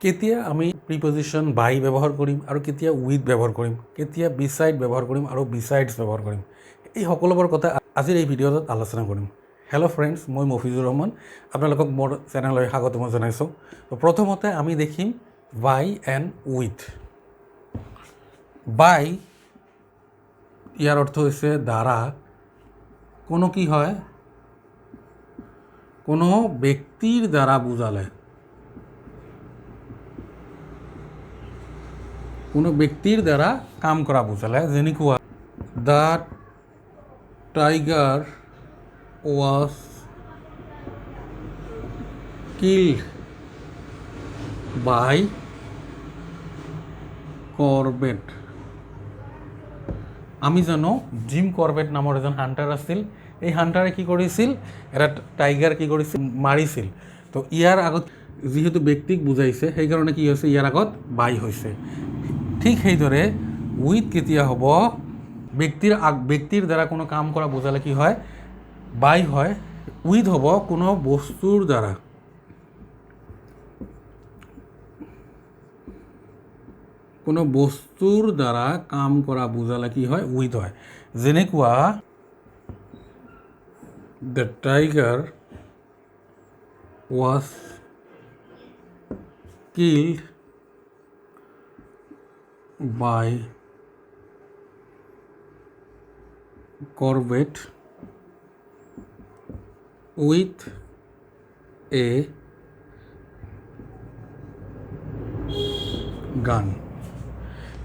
কেতিয়া আমি প্ৰিপজিশ্যন বাই ব্যৱহাৰ কৰিম আৰু কেতিয়া উইথ ব্যৱহাৰ কৰিম, কেতিয়া বিচাইড ব্যৱহাৰ কৰিম আৰু বিচাইডছ ব্যৱহাৰ কৰিম, এই সকলোবোৰ কথা আজিৰ এই ভিডিঅ'টোত আলোচনা কৰিম। হেল্ল' ফ্ৰেণ্ডছ, মই মফিজুৰ ৰহমান, আপোনালোকক মোৰ চেনেললৈ স্বাগতম জনাইছোঁ। তো প্ৰথমতে আমি দেখিম বাই এণ্ড উইথ। বাই ইয়াৰ অৰ্থ হৈছে দ্বাৰা। কোনো কি হয়, কোনো ব্যক্তিৰ দ্বাৰা বুজালে, কোনো ব্যক্তিৰ দ্বাৰা কাম কৰা বুজালে। যেনেকুৱা the tiger was killed by Corbett. আমি জানো জিম কৰ্বেট নামৰ এজন হাণ্টাৰ আছিল। এই হাণ্টাৰে কি কৰিছিল, এটা টাইগাৰ কি কৰিছিল, মাৰিছিল। তো ইয়াৰ আগত যিহেতু ব্যক্তিক বুজাইছে, সেইকাৰণে কি হৈছে, ইয়াৰ আগত বাই হৈছে। ঠিক সেইদৰে উইথ কেতিয়া হ'ব, ব্যক্তিৰ দ্বাৰা কোনো কাম কৰা বুজালে কি হয়, বাই হয়। উইথ হ'ব কোনো বস্তুৰ দ্বাৰা, কোনো বস্তুৰ দ্বাৰা কাম কৰা বুজালে কি হয়, উইথ হয়। যেনেকুৱা the tiger was killed by Corbett with a gun.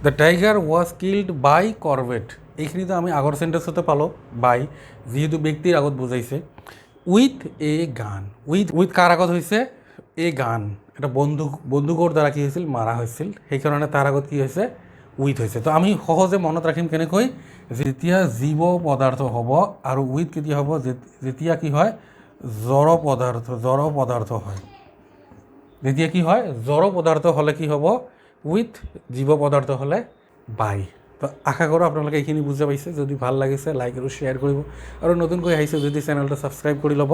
The tiger was killed by Corbett. এইখিনিতো আমি আগৰ চেণ্টেন্সতে পালোঁ বাই, যিহেতু ব্যক্তিৰ আগত বুজাইছে। উইথ এ গান, উইথ কাৰ আগত হৈছে, এ গান, এটা বন্দুকৰ দ্বাৰা কি হৈছিল, মাৰা হৈছিল, সেইকাৰণে তাৰ আগত কি হৈছে, উইথ হৈছে। তো আমি সহজে মনত ৰাখিম কেনেকৈ, যেতিয়া জীৱ পদাৰ্থ হ'ব আৰু উইথ কেতিয়া হ'ব, যেতিয়া কি হয়, জড় পদাৰ্থ হয়। যেতিয়া কি হয়, জড় পদাৰ্থ হ'লে কি হ'ব, উইথ, জীৱ পদাৰ্থ হ'লে বাই। তো আশা কৰোঁ আপোনালোকে এইখিনি বুজি পাইছে। যদি ভাল লাগিছে লাইক আৰু শ্বেয়াৰ কৰিব, আৰু নতুনকৈ আহিছে যদি চেনেলটো ছাবস্ক্ৰাইব কৰি ল'ব।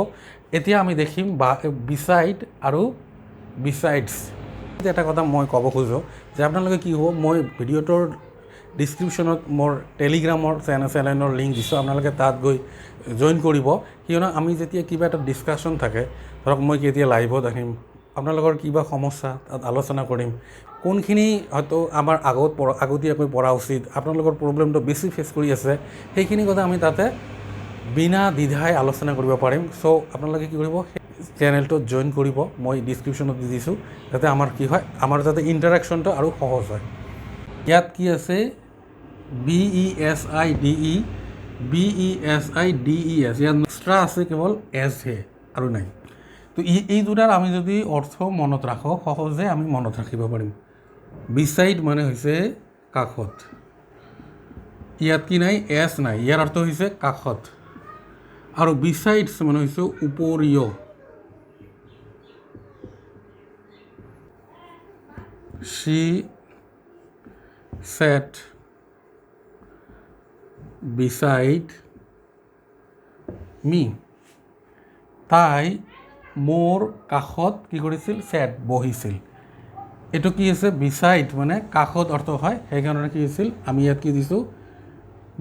এতিয়া আমি দেখিম বা বিচাইড আৰু বিচাইডছ। এটা কথা মই ক'ব খোজোঁ যে আপোনালোকে কি হ'ব, মই ভিডিঅ'টোৰ ডিছক্ৰিপশ্যনত মোৰ টেলিগ্ৰামৰ চেনেলৰ লিংক দিছোঁ, আপোনালোকে তাত গৈ জইন কৰিব। কিয়নো আমি যেতিয়া কিবা এটা ডিছকাশ্যন থাকে, ধৰক মই কেতিয়া লাইভত আহিম, আপোনালোকৰ কিবা সমস্যা তাত আলোচনা কৰিম, কোনখিনি হয়তো আমাৰ আগতীয়াকৈ পঢ়া উচিত, আপোনালোকৰ প্ৰব্লেমটো বেছি ফেচ কৰি আছে, সেইখিনি কথা আমি তাতে বিনা দ্বিধাই আলোচনা কৰিব পাৰিম। চ' আপোনালোকে কি কৰিব, চেনেলটোত জইন কৰিব, মই ডিছক্ৰিপশ্যনত দি দিছোঁ, যাতে আমাৰ কি হয়, আমাৰ যাতে ইণ্টাৰেকশ্যনটো আৰু সহজ হয়। ইয়াত কি আছে, B E S I D E, B E S I D E S, ইয়াত এক্সট্ৰা আছে কেৱল এছ হে আৰু নাই। তো এই দুটাৰ আমি যদি অৰ্থ মনত ৰাখোঁ, সহজে আমি মনত ৰাখিব পাৰিম। বিচাইড মানে হৈছে কাষত, ইয়াত কি নাই, এছ নাই, ইয়াৰ অৰ্থ হৈছে কাষত। আৰু বিচাইডছ মানে হৈছে উপৰিও। She sat beside me. তাই মোৰ কাষত কি কৰিছিল, sat, বহিছিল। এইটো কি হৈছে, বিচাইড মানে কাষত অৰ্থ হয়, সেইকাৰণে কি হৈছিল, আমি ইয়াত কি দিছোঁ,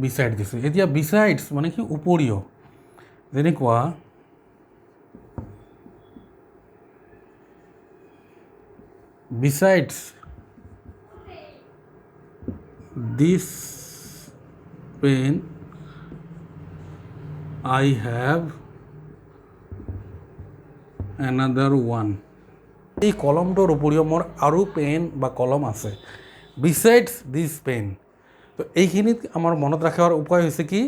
বিচাইড দিছোঁ। এতিয়া বিচাইডছ মানে কি, উপৰিও। যেনেকুৱা besides this pen I have another one. এই কলমটোৰ উপৰিও মোৰ আৰু পেন বা কলম আছে, besides this pen. তো এইখিনিত আমাৰ মনত ৰাখাৰ উপায় হৈছে কি,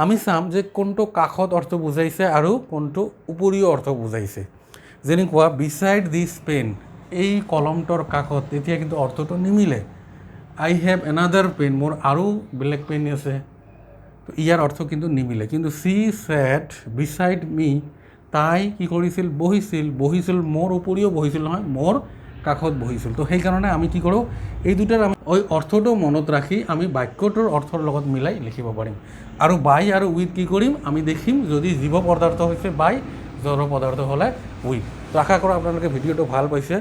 আমি চাম যে কোনটো কাষত অৰ্থ বুজাইছে আৰু কোনটো উপৰিও অৰ্থ বুজাইছে। যেনেকুৱা beside this pen, এই কলমটোৰ কাষত, তেতিয়া কিন্তু অৰ্থটো নিমিলে। I have another pen, মোৰ আৰু বেলেগ পেন আছে, তো ইয়াৰ অৰ্থ কিন্তু নিমিলে। কিন্তু she sat beside me, তাই কি কৰিছিল, বহিছিল, বহিছিল মোৰ উপৰিও বহিছিল নহয়, মোৰ কাষত বহিছিল। তো সেইকাৰণে আমি কি কৰোঁ, এই দুটাৰ আমি ওই অৰ্থটো মনত ৰাখি আমি বাক্যটোৰ অৰ্থৰ লগত মিলাই লিখিব পাৰিম। আৰু বাই আৰু উইথ কি কৰিম, আমি দেখিম যদি জীৱ পদাৰ্থ হৈছে বাই, জড় পদাৰ্থ হ'লে উইথ। তো আশা কৰোঁ আপোনালোকে ভিডিঅ'টো ভাল পাইছে।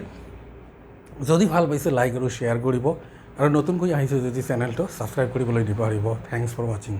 যদি ভাল পাইছে, লাইক আৰু শ্বেয়াৰ কৰিব আৰু নতুনকৈ আহিছে যদি চেনেলটো ছাবস্ক্ৰাইব কৰিবলৈ নাপাহৰিব। Thanks for watching.